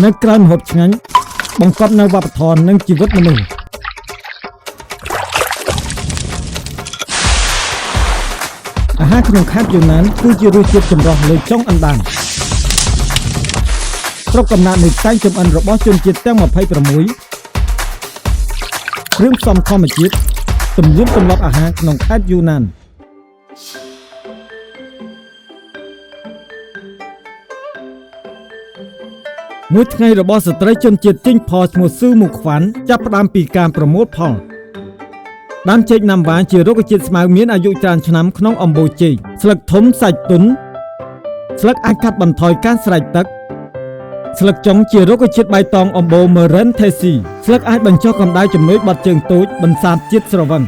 នៅក្រៅម្ហូបឆ្ងាញ់បង្កប់នៅវប្បធម៌និងជីវិតមនុស្សអាហារក្នុងខេត្តយូណានគឺជារសជាតិចម្រុះលើចុងអណ្ដានស្រុកកំណើតនៃផ្សែងចម្អិនរបស់ជនជាតិទាំង26គ្រឿងផ្សំធម្មជាតិទំនៀមទម្លាប់អាហារក្នុងខេត្តយូណាន មួយថ្ងៃរបស់ស្ត្រីជនជាតិជីងផឈ្មោះស៊ឺមូខ្វាន់ចាប់ផ្ដើមពីការប្រមូលផលដើមចេកណាំវ៉ាជារុក្ខជាតិស្មៅមានអាយុច្រើនឆ្នាំក្នុងអំបូរចេកស្លឹកធំសាច់ទន់ស្លឹកអាចកាត់បន្ថយការស្រេកទឹកស្លឹកចុងជារុក្ខជាតិបៃតងអំបូរមេរិនថេស៊ីស្លឹកអាចបញ្ចុះកម្ដៅជំនួយបត់ជើងតូចបន្សាបជាតិស្រវឹង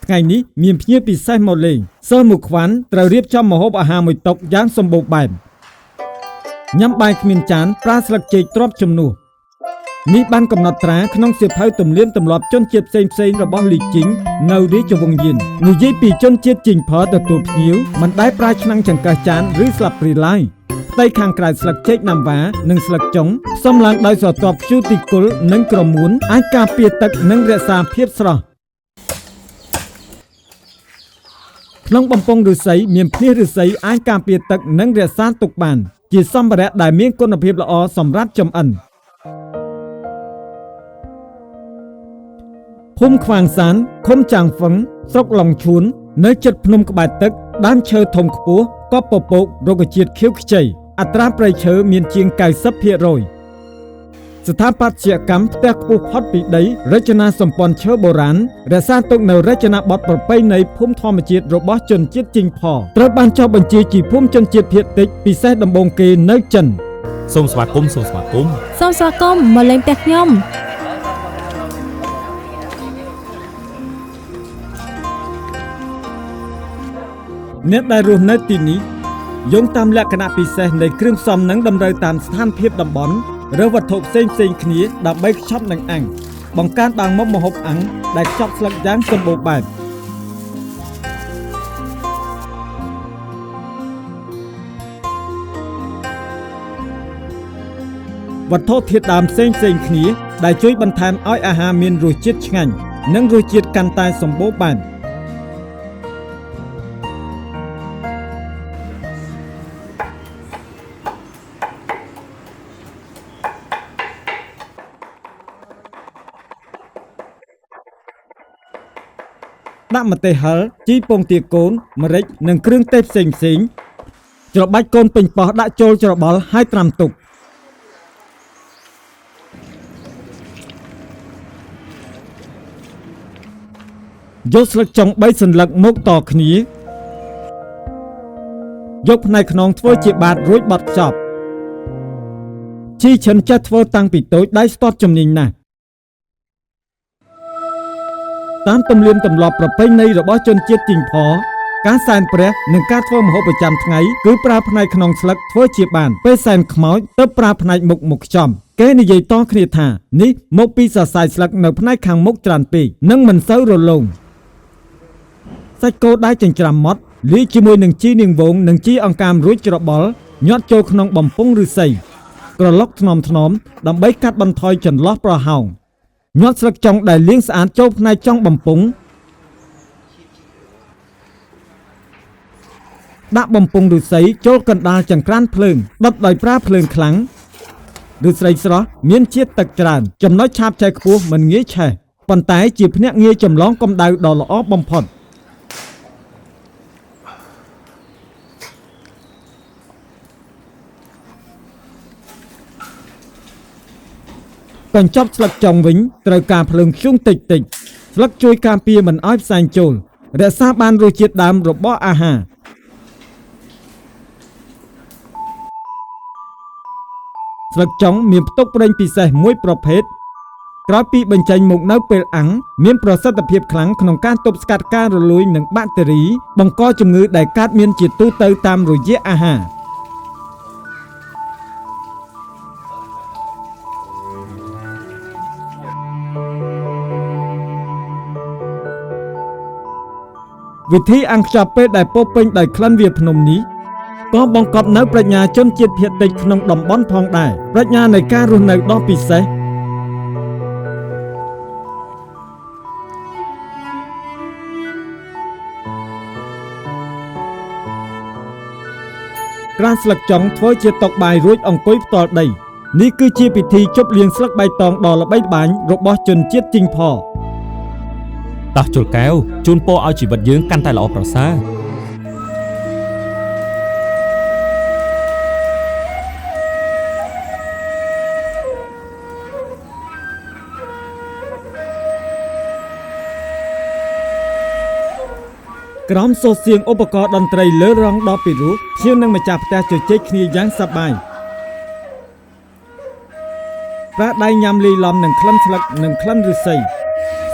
ថ្ងៃនេះមានភ្ញៀវពិសេសមកលេងសិស្សមួយខ្វាន់ត្រូវរៀបចំម្ហូបអាហារមួយតុយ៉ាងសម្បូរបែបញ៉ាំបាយគ្មានចានប្រើស្លឹកចេកទ្រាប់ជំនួសនេះបានកំណត់ត្រាក្នុងសៀវភៅទំនៀមទម្លាប់ជនជាតិផ្សេងៗរបស់លីជីងនៅរាជវង្សយិននិយាយពីជនជាតិជីងផទទួលភ្ញៀវមិនដែលប្រើឆ្នាំងចង្កឹះចានឬស្លាបព្រាឡើយផ្ទៃខាងក្រៅស្លឹកចេកណាំវ៉ានិងស្លឹកចុងផ្សំឡើងដោយស្រទាប់ខ្ជូទីគុលនិងក្រមួនអាចការពារទឹកនិងរក្សាភាពស្រស់ ក្នុងបំពង់ឫស្សីមានភ្នាសឫស្សីអាចការពារទឹកនិងរក្សាទុកបាន ជាសម្ភារៈដែលមានគុណភាពល្អសម្រាប់ចម្អិនភូមិខ្វាងសានឃុំចាងហ្វឹងស្រុកឡុងឈួននៅជិតភ្នំក្បែរទឹកដើមឈើធំខ្ពស់កប់ពពករុក្ខជាតិខៀវខ្ចីអត្រាព្រៃឈើមានជាង90%ស្ថាបត្យកម្មផ្ទះខ្ពស់ផុតពីដីរចនាសម្ព័ន្ធឈើបុរាណរក្សាទុកនៅរចនាបថប្រពៃណីភូមិធម្មជាតិរបស់ជនជាតិជីងផត្រូវបានចុះបញ្ជីជាភូមិជនជាតិភាគតិចពិសេសដំបូងគេនៅចិន សូមស្វាគមន៍សូមស្វាគមន៍ សូមស្វាគមន៍មកលេងផ្ទះខ្ញុំ អ្នកដែលរស់នៅទីនេះយោងតាមលក្ខណៈពិសេសនៃគ្រឿងផ្សំនិងតម្រូវតាមស្ថានភាពតំបន់ឬវត្ថុផ្សេងផ្សេងគ្នាដើម្បីខ្ចប់នឹងអាំងបង្កើនបានមុខម្ហូបអាំងដែលខ្ចប់ស្លឹកយ៉ាងសម្បូរបែបវត្ថុធាតុដើមផ្សេងផ្សេងគ្នាដែលជួយបន្ថែមឲ្យអាហារមានរសជាតិឆ្ងាញ់និងរសជាតិកាន់តែសម្បូរបែប ដាក់ម្ទេសហឹរជីពងទាកូនម្រេចនិងគ្រឿងទេសផ្សេងផ្សេងច្របាច់កូនពេញប៉ោះដាក់ចូលច្របល់ហើយត្រាំទុកយកស្លឹកចុង3សន្លឹកមកតគ្នាយកផ្នែកខ្នងធ្វើជាបាតរួចបត់ខ្ចប់ជីឈិនចេះធ្វើតាំងពីតូចដៃស្ទាត់ជំនាញណាស់តាមទំនៀមទម្លាប់ប្រពៃណីរបស់ជនជាតិជីងផការសែនព្រះនិងការធ្វើម្ហូបប្រចាំថ្ងៃគឺប្រើផ្នែកក្នុងស្លឹកធ្វើជាបានពេលសែនខ្មោចទៅប្រើផ្នែកមុខមកខ្ចំគេនិយាយតគ្នាថានេះមកពីសរសៃស្លឹកនៅផ្នែកខាងមុខច្រើនពេកនិងមិនសូវរលោងសាច់គោដែលចិញ្ច្រាំម៉ត់លាយជាមួយនឹងជីនាងវងនិងជីអង្កាមរួចច្របល់ញាត់ចូលក្នុងបំពង់ឫស្សីក្រឡុកថ្នមថ្នមដើម្បីកាត់បន្ថយចន្លោះប្រហោងញាត់ស្លឹកចុងដែលលាងស្អាតចូលផ្នែកចុងបំពង់ដាក់បំពង់ឫស្សីចូលកណ្ដាលចង្ក្រានភ្លើងដុតដោយប្រើភ្លើងខ្លាំងឫស្សីស្រស់មានជាតិទឹកច្រើនចំណុចឆាបឆេះខ្ពស់មិនងាយឆេះប៉ុន្តែជាភ្នាក់ងារចម្លងកម្ដៅដ៏ល្អបំផុតកញ្ចប់ស្លឹកចុងវិញត្រូវការភ្លើងធ្យូងតិចតិចស្លឹកជួយការពារមិនឲ្យផ្សែងចូលរក្សាបានរសជាតិដើមរបស់អាហារស្លឹកចុងមានផ្ទុកប្រេងពិសេសមួយប្រភេទក្រោយពីបញ្ចេញមកនៅពេលអាំងមានប្រសិទ្ធភាពខ្លាំងក្នុងការទប់ស្កាត់ការរលួយនិងបាក់តេរីបង្កជំងឺដែលកើតមានជាទូទៅតាមរយៈអាហារ វិធីអាំងខ្ចប់ពេលដែលពោរពេញដោយក្លិនវាលភ្នំនេះក៏បង្កប់នូវប្រាជ្ញាជនជាតិភាគតិចក្នុងតំបន់ផងដែរប្រាជ្ញានៃការរស់នៅដ៏ពិសេស ក្រានស្លឹកចុងធ្វើជាតុបាយរួចអង្គុយផ្ទាល់ដីនេះគឺជាពិធីជប់លៀងស្លឹកបៃតងដ៏ល្បីល្បាញរបស់ជនជាតិជីងផ តោះជុលកែវជូនពរឲ្យជីវិតយើងកាន់តែល្អប្រសើរ ក្រោមសូរសៀងឧបករណ៍តន្ត្រីលើរងដ៏ពិរោះភ្ញៀវនិងម្ចាស់ផ្ទះជជែកគ្នាយ៉ាងសប្បាយប្រើដៃញ៉ាំលាយឡំនឹងក្លិនស្លឹកនិងក្លិនឫស្សី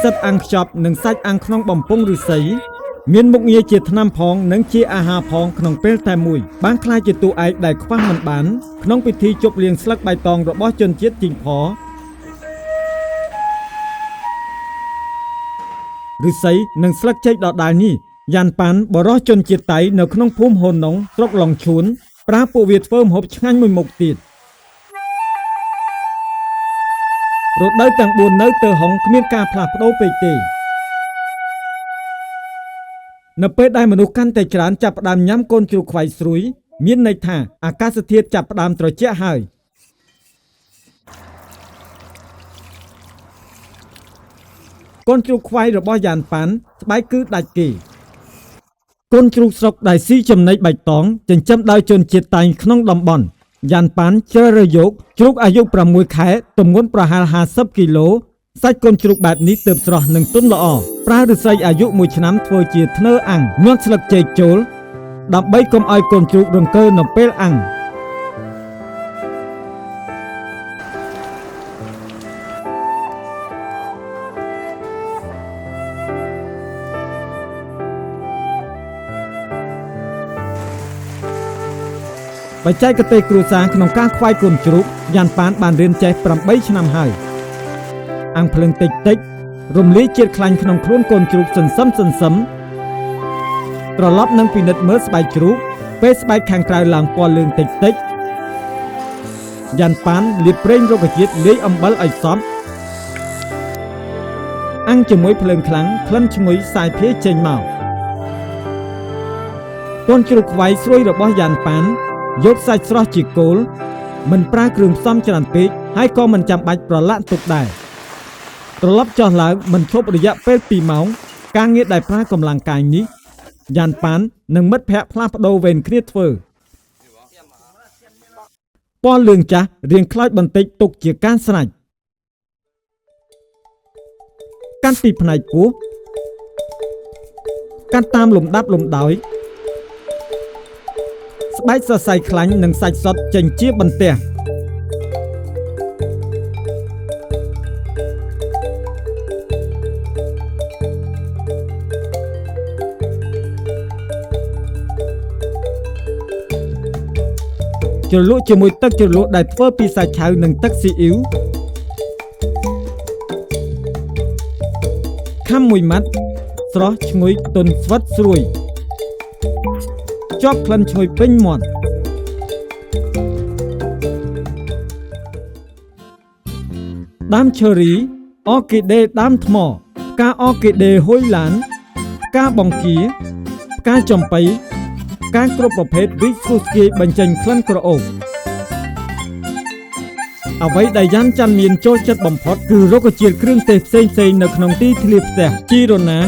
សិតអាំងខ្ចប់និងសាច់អាំងក្នុងបំពង់ឫស្សីមានមុខងារជាថ្នាំផងនិងជាអាហារផងក្នុងពេលតែមួយបានក្លាយជាតួឯកដែលខ្វះមិនបានក្នុងពិធីជប់លៀងស្លឹកបៃតងរបស់ជនជាតិជីងផឫស្សីនិងស្លឹកចេកដដែលនេះយ៉ាន់ប៉ាន់បរោះជនជាតិតៃនៅក្នុងភូមិហ៊ុននងស្រុកឡុងឈួនប្រើពួកវាធ្វើម្ហូបឆ្ងាញ់មួយមុខទៀតរដូវទាំង4នៅទើហុងគ្មានការផ្លាស់ប្ដូរពេកទេនៅពេលដែលមនុស្សកាន់តែច្រើនចាប់ផ្ដើមញ៉ាំកូនជ្រូកខ្វៃស្រួយមានន័យថាអាកាសធាតុចាប់ផ្ដើមត្រជាក់ហើយកូនជ្រូកខ្វៃរបស់យ៉ាន់ប៉ាន់ស្បែកគឺដាច់គេកូនជ្រូកស្រុកដែលស៊ីចំណីបៃតងចិញ្ចឹមដោយជនជាតិតៃក្នុងតំបន់យ៉ាន់ប៉ាន់ជ្រើសរើសយកជ្រូកអាយុ6ខែទម្ងន់ប្រហែល50គីឡូសាច់កូនជ្រូកបែបនេះទើបស្រស់និងទន់ល្អប្រើឫស្សីអាយុ1ឆ្នាំធ្វើជាធ្នើអាំងញាត់ស្លឹកចេកចូលដើម្បីកុំឲ្យកូនជ្រូករង្គើនៅពេលអាំងបច្ចេកទេសគ្រួសារក្នុងការខ្វាយកូនជ្រូកយ៉ាន់ប៉ានបានរៀនចេះ8ឆ្នាំហើយអាំងភ្លើងតិចតិចរំលាយជាតិខ្លាញ់ក្នុងខ្លួនកូនជ្រូកសន្សឹមសន្សឹមត្រឡប់នឹងពិនិត្យមើលស្បែកជ្រូកពេលស្បែកខាងក្រៅឡើងពណ៌លឿងតិចតិចយ៉ាន់ប៉ានលាបប្រេងរុក្ខជាតិលាយអំបិលឲ្យសព្វអាំងជាមួយភ្លើងខ្លាំងក្លិនឈ្ងុយសាយភាយចេញមកកូនជ្រូកខ្វៃស្រួយរបស់យ៉ាន់ប៉ានយកសាច់ស្រស់ជាគោលមិនប្រើគ្រឿងផ្សំច្រើនពេកហើយក៏មិនចាំបាច់ប្រឡាក់ទុកដែរត្រឡប់ចុះឡើងមិនឈប់រយៈពេល2ម៉ោងការងារដែលប្រើកម្លាំងកាយនេះយ៉ាន់ប៉ាននិងមិត្តភ័ក្តិផ្លាស់ប្ដូរវេនគ្នាធ្វើពណ៌លឿងចាស់រាងខ្លោចបន្តិចទុកជាការស្រេចកាត់ពីផ្នែកពោះកាត់តាមលំដាប់លំដោយស្បែកសរសៃខ្លាញ់និងសាច់សុទ្ធចេញជាបន្ទះជ្រលក់ជាមួយទឹកជ្រលក់ដែលធ្វើពីសាច់ឆៅនិងទឹកស៊ីអ៊ីវខាំមួយម៉ាត់ស្រស់ឈ្ងុយទន់ស្វិតស្រួយជាប់ក្លិនឈ្ងុយពេញមាត់ដើមឈើរីអរគីដេដើមថ្មផ្កាអរគីដេហ៊ុយឡានផ្កាបង្គាផ្កាចំប៉ីផ្កាគ្រប់ប្រភេទរីកស្គុះស្គាយបញ្ចេញក្លិនក្រអូបអ្វីដែលយ៉ាន់ច័ន្ទមានចូលចិត្តបំផុតគឺរុក្ខជាតិគ្រឿងទេសផ្សេងៗនៅក្នុងទីធ្លាផ្ទះជីរណា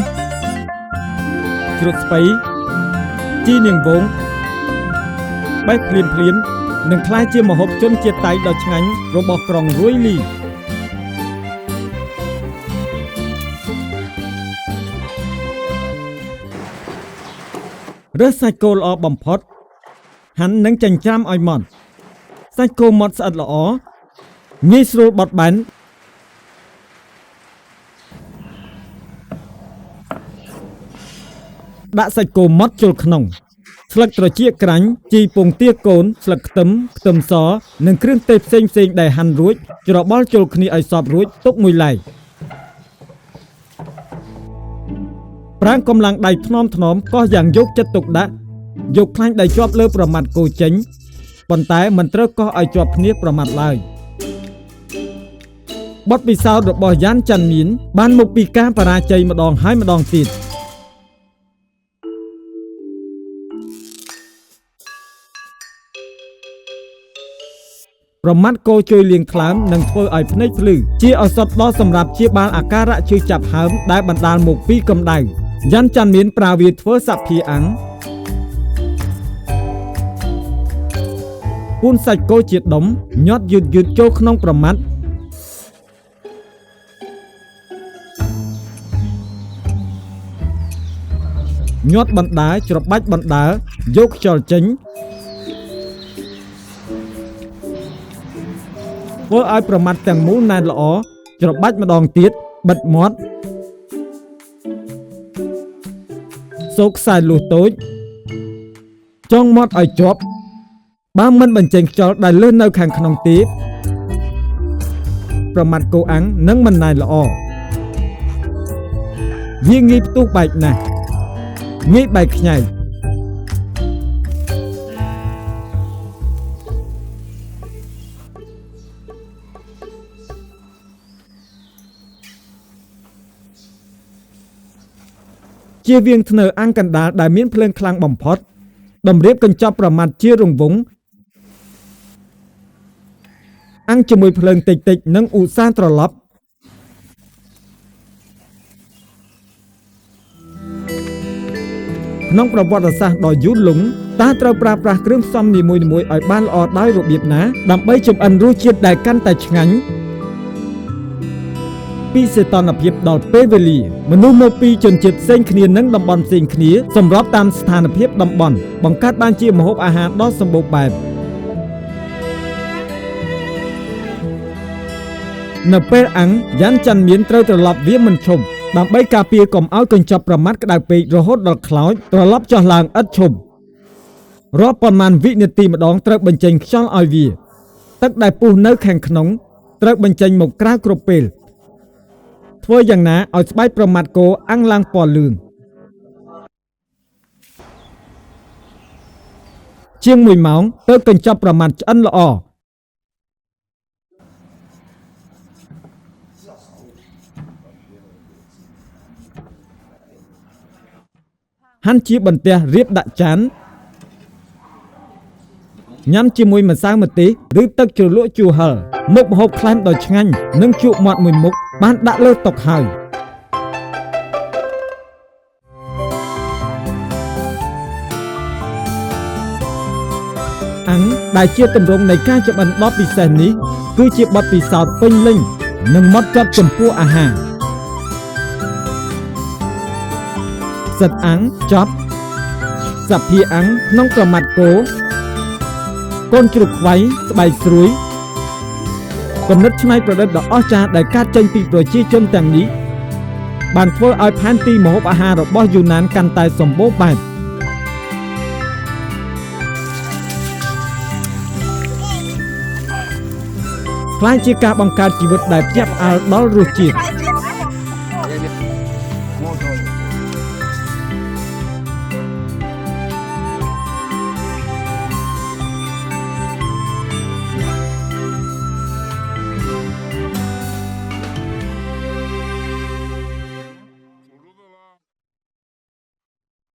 ជ្រូកស្ពៃជីនាងវងបេះភ្លាមភ្លាមនឹងក្លាយជាម្ហូបជនជាតិតៃដ៏ឆ្ងាញ់របស់ក្រុងរួយលីរើសសាច់គោល្អបំផុតហាន់និងចិញ្ច្រាំឲ្យម៉ត់សាច់គោម៉ត់ស្អិតល្អងាយស្រួលបត់បែនដាក់សាច់គោម៉ត់ចូលក្នុងស្លឹកត្រចៀកក្រាញ់ជីពងទាកូនស្លឹកខ្ទឹមខ្ទឹមសនិងគ្រឿងទេសផ្សេងៗដែលហាន់រួចច្របល់ចូលគ្នាឲ្យសព្វរួចទុកមួយឡែក ប្រាងកម្លាំងដៃថ្នមថ្នមកោះយ៉ាងយកចិត្តទុកដាក់យកខ្លាញ់ដែលជាប់លើប្រមាត់គោចេញប៉ុន្តែមិនត្រូវកោះឲ្យជាប់គ្នាប្រមាត់ឡើយបទពិសោធន៍របស់យ៉ានច័ន្ទមានបានមកពីការបរាជ័យម្ដងហើយម្ដងទៀតប្រមាត់គោជួយលាងថ្លើមនិងធ្វើឲ្យភ្នែកភ្លឺជាឱសថដ៏សម្រាប់ព្យាបាលអាការៈឈឺចាប់ហើមដែលបណ្ដាលមកពីកម្ដៅយ៉ានច័ន្ទមានប្រើវាធ្វើសភាអាំងពូនសាច់គោជាដុំញាត់យឺតយឺតចូលក្នុងប្រមាត់ញាត់បណ្ដើច្របាច់បណ្ដើយកខ្យល់ចេញធ្វើឲ្យប្រមាត់ទាំងមូលណែនល្អច្របាច់ម្ដងទៀតបិទមាត់សូកខ្សែលួសតូចចងមាត់ឲ្យជាប់បើមិនបញ្ចេញខ្យល់ដែលលើសនៅខាងក្នុងទេប្រមាត់គោអាំងនឹងមិនណែនល្អវាងាយផ្ទុះបែកណាស់ងាយបែកខ្ញែកជាវៀងធ្នើអាំងកណ្ដាលដែលមានភ្លើងខ្លាំងបំផុតតម្រៀបកញ្ចប់ប្រមាត់ជារង្វង់អាំងជាមួយភ្លើងតិចៗនិងឧស្សាហ៍ត្រឡប់ក្នុងប្រវត្តិសាស្ត្រដ៏យូរលង់តើត្រូវប្រើប្រាស់គ្រឿងផ្សំនីមួយៗឲ្យបានល្អដោយរបៀបណាដើម្បីចម្អិនរសជាតិដែលកាន់តែឆ្ងាញ់ពីសីតុណ្ហភាពដល់ពេលវេលាមនុស្សមកពីជនជាតិផ្សេងគ្នានិងតំបន់ផ្សេងគ្នាសម្របតាមស្ថានភាពតំបន់បង្កើតបានជាម្ហូបអាហារដ៏សម្បូរបែបនៅពេលអាំងយ៉ានច័ន្ទមានត្រូវត្រឡប់វាមិនឈប់ដើម្បីការពារកុំឲ្យកញ្ចប់ប្រមាត់ក្តៅពេករហូតដល់ខ្លោចត្រឡប់ចុះឡើងឥតឈប់រាល់ប៉ុន្មានវិនាទីម្ដងត្រូវបញ្ចេញខ្យល់ឲ្យវាទឹកដែលពុះនៅខាងក្នុងត្រូវបញ្ចេញមកក្រៅគ្រប់ពេលធ្វើយ៉ាងណាឲ្យស្បែកប្រមាត់គោអាំងឡើងពណ៌លឿងជាង1ម៉ោងទៅកញ្ចប់ប្រមាត់ឆ្អិនល្អហាន់ជាបន្ទះរៀបដាក់ចានញ៉ាំជាមួយម្សៅម្ទេសឬទឹកជ្រលក់ជូរហឹរមុខម្ហូបក្លែមដ៏ឆ្ងាញ់និងជក់មាត់មួយមុខបានដាក់លើតុហើយអាំងដែលជាទម្រង់នៃការចម្អិនដ៏ពិសេសនេះគឺជាបទពិសោធន៍ពេញលេញនិងហ្មត់ចត់ចំពោះអាហារសិតអាំងចប់សភាអាំងក្នុងប្រមាត់គោកូនជ្រូកខ្វៃស្បែកស្រួយគំនិតច្នៃប្រឌិតដ៏អស្ចារ្យដែលកើតចេញពីប្រជាជនទាំងនេះបានធ្វើឲ្យផែនទីម្ហូបអាហាររបស់យូណានកាន់តែសម្បូរបែបក្លាយជាការបង្កើតជីវិតដែលភ្ញាក់ផ្អើលដល់រសជាតិ